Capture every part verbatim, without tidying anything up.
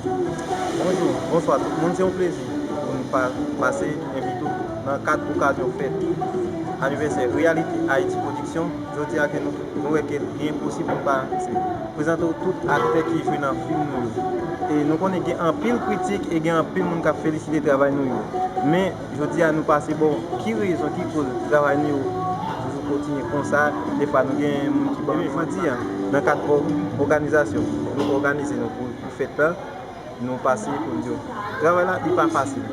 Bonjou, bonswa tout moun, se yon plezi pou nou pa, pase envite w nan kad okazyon fèt anivèsè Reality Haiti Production. Jodi a ke nou, nou wè ke li enposib pou nou pa prezante w tout aktè ki jwe nan fim nou yo. E nou konnen gen anpil kritik e gen anpil moun k ap felisite travay nou yo. Men, jodi a nou pase bò ki rezon, ki koz travay nou yo toujou kontinye konsa. Defwa nou gen moun ki ban. Ebyen, jodi a, nan kad ò-, òganizasyon, nou òganize nou pou, pou fèt la, nou pase pou n di w, travay la, li pa fasil.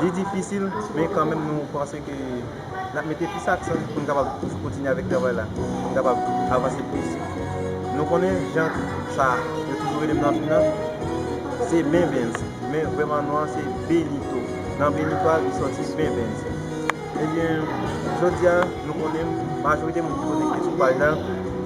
Li difisil, men kanmenm nou panse ke n ap mete plis aksan pou n kapab toujou kontinye avèk travay la, pou n kapab avanse plis. Nou konnen jan sa, yo toujou rele m nan fim nan, se Benvenz, men vrèman non an se Benito. Nan Benito a, li sòti Benvenz. Ebyen, jodi a, nou konnen majorite moun ki konekte sou paj la,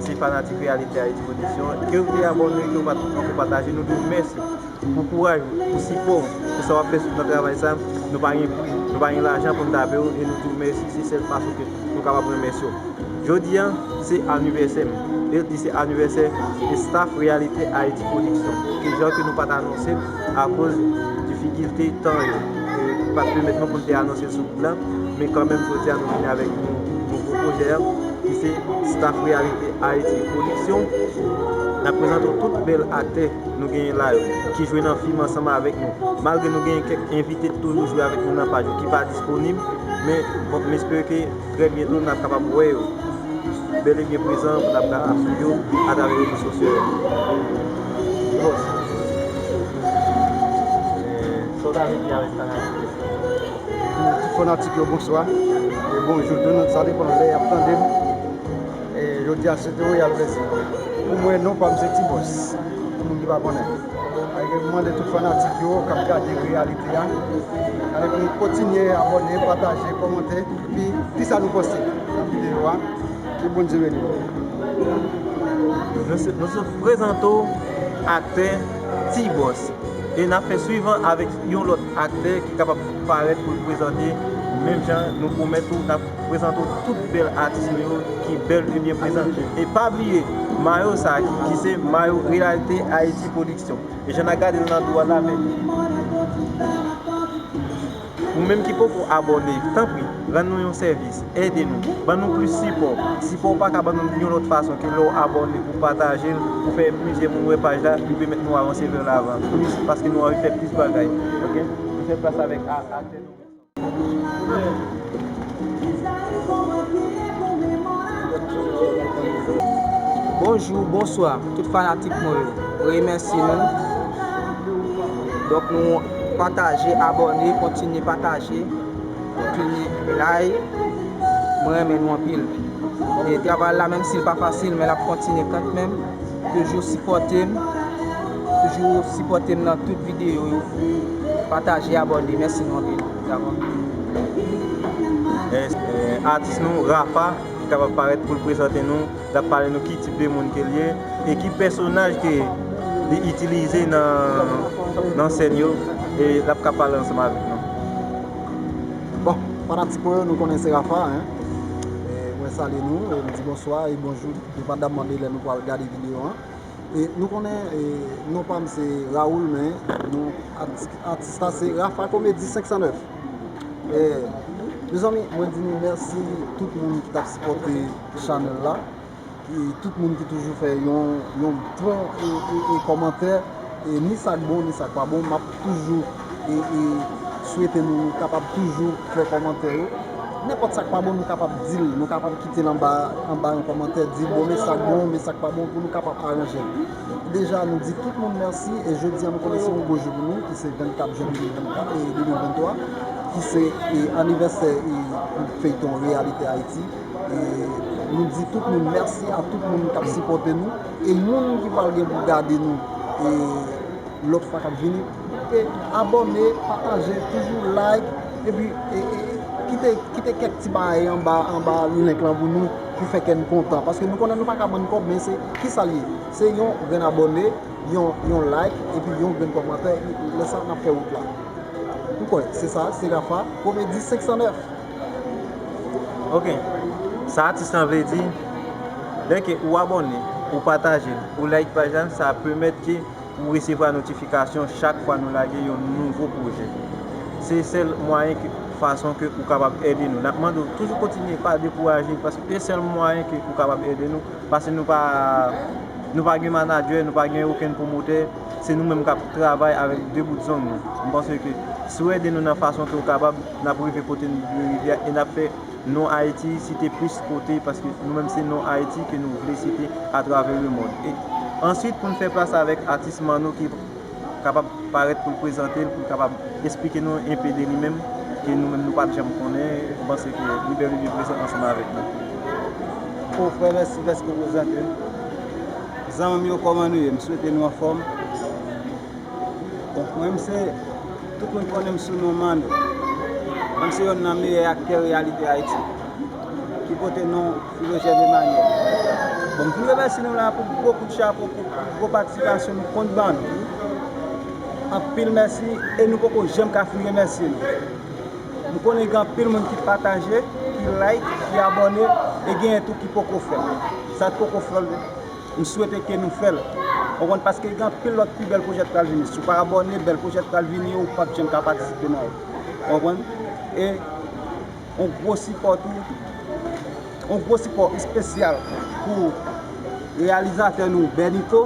se fanatik Reality Haiti Production. Ke w te abòne, ke w pa t ankò pataje, nou di w mèsi pou kouraj ou, pou sipò w, pou sa w ap fè sou nan travay sa. Nou pa gen pri, nou pa gen lajan pou n ta peye w, e nou di w mèsi, se sèl fason ke nou kapab remèsye w. Jodi a, se anivèsè m. E li se anivèsè staff Reality Haiti Production. Ke jan ke nou pa t anonse l akoz difikilte tan yo. E pa t pèmèt nou pou n te anonse l sou bout la. Men kanmenm, jodi a, nou vini avèk yon nouvo pwojè a, ki se staff Reality Haiti Production. N ap prezante w tout bèl aktè nou genyen la yo, ki jwe nan fim ansanm avèk nou. Malgre nou genyen kèk envite ki toujou jwe avèk nou nan paj yo, ki pa disponib, men bon, m espere ke trè byento n ap kapab wè yo bèl e byen prezan pou n ap ka swiv yo atravè rezo sosyo yo. Bòs. Sa w ta vle di avèk fanatik yo? Tout fanatik yo, bonswa. E bonjou tou, sa depann lè y ap tande m. E jodi a, se te Royal Blessing. Pou mwen, non pa m se Ti Bòs. Pou moun ki pa konnen. Mande tout fanatik yo k ap gade reyalite a, ale pou nou kontinye abòne, pataje, kòmante, epi di sa nou panse nan videyo a. Ke Bondye beni nou. Nou se, nou se prezante w aktè Ti Bòs. E n ap fè swivan avèk yon lòt aktè ki kapab parèt pou l prezante menm jan nou pwomèt ou, n ap prezante w tout bèl atis nou yo ki bèl e byen prezante. E pa bliye, mayo sa ki se mayo Reality Haiti Production. E jan n a gade l nan dwat la, men ou menm ki poko abòne, tanpri, rann nou yon sèvis, ede nou, ban nou plis sipò. Sipò w pa ka ban nou yon lòt fason ke lè w abòne, ou pataje l, ou fè plizyè moun wè paj la, li pèmèt nou avanse vè lavan plis, paske nou anvi fè plis bagay. Oke? Nou fè plas avèk a-, aktè nou. Bonjou, bonswa, tout fanatik mwen yo. Remèsye nou. Donk, nou pataje, abòne, kontinye pataje, kontinye like. Mwen renmen nou anpil. E travay la, menm si l pa fasil, men l ap kontinye kanmenm. Toujou sipòte m. Toujou sipòte m nan tout videyo yo. Pataje, abòne. Mèsi nou anpil. Dakò? E, e, atis nou, Rafa, ki kapab parèt pou l prezante nou. L ap pale nou ki tip de moun ke l ye e ki pèsonaj ke li itilize nan, nan sèn yo. E l ap ka pale ansanm avèk nou. Bon, fanatik mwen yo, nou konnen se Rafa, en. E mwen salye nou, e m di bonswa e bonjou, depandaman de lè nou pral gade videyo an. E nou konnen, e, non pa m se Raoul, men non atis, atis la se Rafa Komedi senk san nèf. E, mezanmi, mwen di nou mèsi tout moun ki t ap sipòte chanèl la. E tout moun ki toujou fè yon, yon bon e, e, e kòmantè, e ni sa k bon, ni sa k pa bon, m ap toujou e, e swete nou kapab toujou fè kòmantè yo. Nenpòt sa k pa bon, nou kapab di l, nou kapab kite l anba, anba yon kòmantè, di, bon, men sa k bon, men sa k pa bon, pou nou kapab aranje l. Deja, nou di tout moun mèsi, e jodi a, nou konnen se yon gwo jou pou nou, ki se vennkat jen de mil vennkat, e de mil venntwa, ki se, e, anivèsè, e, gwoup feyton Reyalite Ayiti. E nou di tout moun mèsi a tout moun k ap sipòte nou. E moun ki pral gen pou gade nou, e lòt fwa k ap vini, e abòne, pataje, toujou like, epi, e, e, kite, kite kèk ti bagay anba, anba link lan pou nou, pou fè kè n kontan. Paske nou konnen nou pa ka bann kòb, men se kisa l ye? Se yon grenn abòne, yon, yon like, epi yon grenn kòmantè, lè sa n ap fè wout la. Ou kwè, se sa, se Rafa, Komedi senk san nèf. Ok. Sa atis lan vle di, lè ke ou abòne, ou pataje, ou like paj la, sa pèmèt ke ou resevwa notifikasyon chak fwa nou lage yon nouvo pwojè. Se sèl mwayen ke, fason ke ou kapab ede nou. N ap mande w toujou kontinye pa dekouraje, paske se sèl mwayen ke ou kapab ede nou, paske nou pa, nou pa gen manadjè, nou pa gen okenn pwomotè, se nou menm k ap travay avèk de bout zong nou. M panse ke si w ede nou nan fason ke w kapab, n ap rive kote nou dwe rive a e n ap fè non Ayiti site plis kote, paske nou menm se non Ayiti ke nou vle site atravè lemond. E answit, pou n fè plas avèk atis Manno ki kapab parèt pou l prezante l, pou l kapab esplike nou enpe de li menm, ke nou menm nou pa t janm konnen, m panse ke li bèl e byen prezan ansanm avèk nou. O frè, mèsi dèske w prezante m. Zanmi m yo, kòman nou ye? M swete nou anfòm. Bon, mwen, m se, tout moun konnen m sou non Manno. Mwen, m se yonn nan meyè aktè reyalite Ayiti ki pote non Philogène Emmanuel. Bon, m vin remèsye nou la pou gwo kout chapo, pou gwo patisipasyon nou konn ban nou. Anpil mèsi, e nou poko janm ka fin remèsye nou. M konnen gen anpil moun ki pataje, ki like, ki abòne, e genyen tou ki poko fè l. Sa k poko fè l, m swete ke nou fè l. Ou konprann? Paske gen anpil lòt pi bèl pwojè k pral vini. Si w pa abòne, bèl pwojè k pral vini yo, ou p ap janm ka patisipe nan yo. Ou konprann? E yon gwo sipò tou, yon gwo sipò espesyal pou reyalizatè nou, Bènito,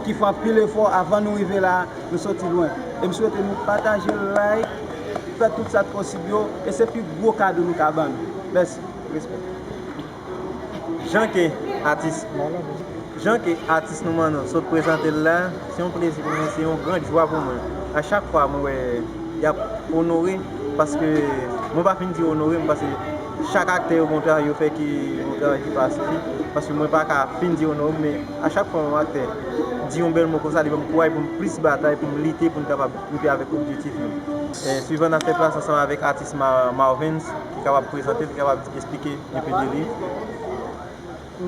ki fè anpil efò avan nou rive la, nou soti lwen. E m swete nou pataje, like, fè tout sa k posib yo, e se pi gwo kado nou ka ban nou. Mèsi. Respè. Jan ke atis, jan ke atis nou Manno sot prezante l la, se yon plezi pou mwen, se yon gran jwa pou mwen. A chak fwa mwen wè y ap onore, paske mwen pa fin di onore m, paske chak aktè yo gen yon travay yo fè ki yon travay ki pa sifi, paske mwen pa ka fin di onore m, men a chak fwa yon aktè di yon bèl mo konsa, li ban m kouraj pou m plis batay, pou m lite, pou m kapab rive avèk objektif mwen. E, swivan n ap fè plas ansanm avèk atis Ma-, Marvens, ki kapab prezante, ki kapab esplike enpe de li.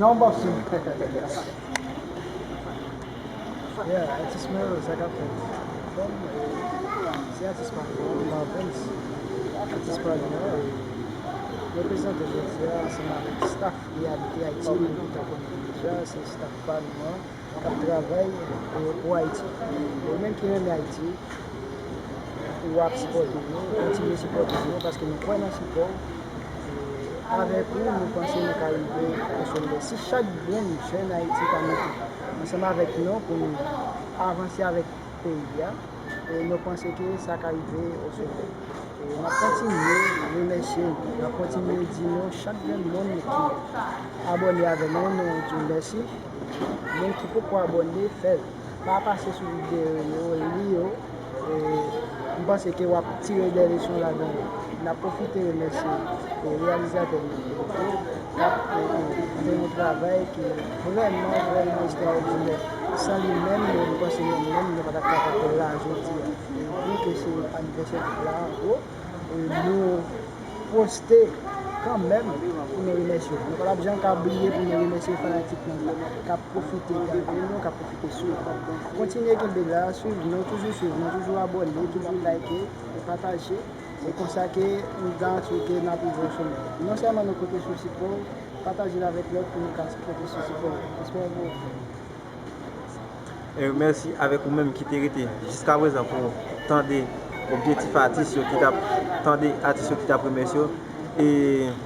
Non, bòs. Yeah, atis mwen, sa k ap fèt. Bon, e, se atis pa nou an, Marvens. Atis pa nou an, e, reprezante jodi a ansanm avèk staff Reyalite Ayiti, nou tout konnen deja, se staff pa nou an k ap travay, e, pou Ayiti. Ou menm ki renmen Ayiti, w ap sipòte nou, kontinye sipòte nou, paske nou kwè nan sipò w. E, avèk ou, nou panse nou ka rive o somè. Si chak grenn jèn Ayiti ta mete ansanm avèk nou pou nou avanse avèk peyi a, e nou panse ke sa ka rive o somè. E n ap kontinye remèsye nou. N ap kontinye di nou, chak grenn moun ki abòne avè nou, nou di w mèsi. Moun ki poko abòne, fè l. Pa pase sou videyo yo, li yo. E, m panse ke w ap tire de leson ladan yo. N ap pwofite remèsye, e, reyalizatè nou, Bènito, k ap, e, e, fè yon travay ki vrèman, vrèman ekstraòdinè. San li menm, m panse nou menm, nou pa t ap kapab la jodi a. E, byen ke se anivèsè Bravo, e, nou poste kanmenm pou nou remèsye w. Nou pa t ap janm ka bliye pou nou remèsye fanatik nou k ap pwofite gade nou, k ap pwofite swiv nou. Kontinye kenbe la, swiv nou, toujou swiv nou, toujou abòne, toujou like e pataje. Se konsa ke nou garanti w ke n ap rive o somè. Non sèlman nou konte sou sipò w, pataje l avèk lòt pou nou ka konte sou sipò w. Respè pou ou. E mèsi avèk ou menm ki te rete jiskaprezan pou tande objektif atis yo, ki t ap tande atis yo, ki t ap remèsye yo. E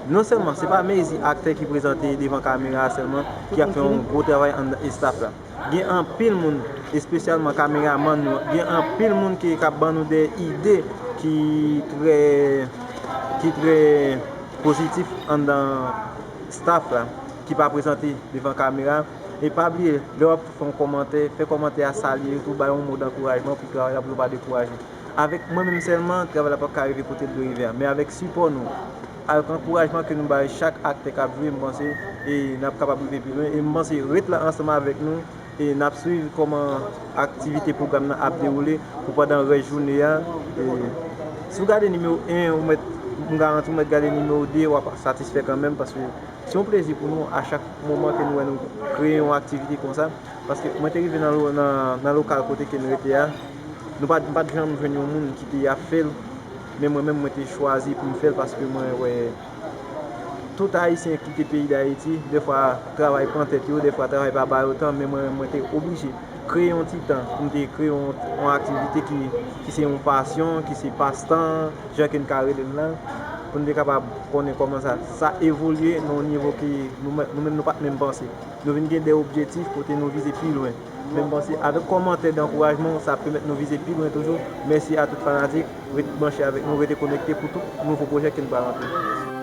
non sèlman se pa mezi aktè ki prezante devan kamera a sèlman ki ap fè yon gwo travay anndan estaf la. Gen anpil moun, espesyalman kameramann yo, gen anpil moun ki, k ap ban nou de ide ki trè, ki trè pozitif anndan staf la, ki pa prezante devan kamera. E pa bliye, lè w ap fè yon kòmantè, fè kòmantè a salye yo tou, bay yon mo dankourajman pou travay la, pou yo pa dekouraje. Avèk mwen menm sèlman, travay la p ap ka rive kote l dwe rive a. Men avèk sipò nou, avèk ankourajman ke nou bay chak aktè k ap jwe, m panse, e n ap kapab rive pi lwen. E m panse, ret la ansanm avèk nou, e n ap swiv kòman aktivite pwogram nan ap dewoule pou pandan rès jounen an. E si w gade nimewo en, ou mèt, m garanti w mèt gade nimewo de, w ap satisfè kanmenm, paske se yon plezi pou nou a chak moman ke nou wè nou kreye yon aktivite konsa. Paske mwen te rive nan lo-, nan, nan lokal kote ke n rete a, nou pa t, m pa t janm jwenn yon moun ki te ap fè l, men mwen menm mwen te chwazi pou m fè l paske mwen wè tout Ayisyen kite peyi Dayiti, dèfwa travay pran tèt yo, dèfwa travay pa ba yo tan, men mwen, mwen te oblije Kreye yon ti tan pou n te kreye yon, yon aktivite ki, ki se yon pasyon, ki se pastan, jan ke n ka rele l lan, pou n te kapab konnen kòman sa, sa evolye nan yon nivo ke nou, nou menm nou pa t menm panse. Nou vin gen de objektif kote nou vize pi lwen. Men m panse avèk kòmantè dankourajman, sa ap pèmèt nou vize pi lwen toujou. Mèsi a tout fanatik, ret branche avèk nou, rete konekte pou tout nouvo pwojè ke n pral antre.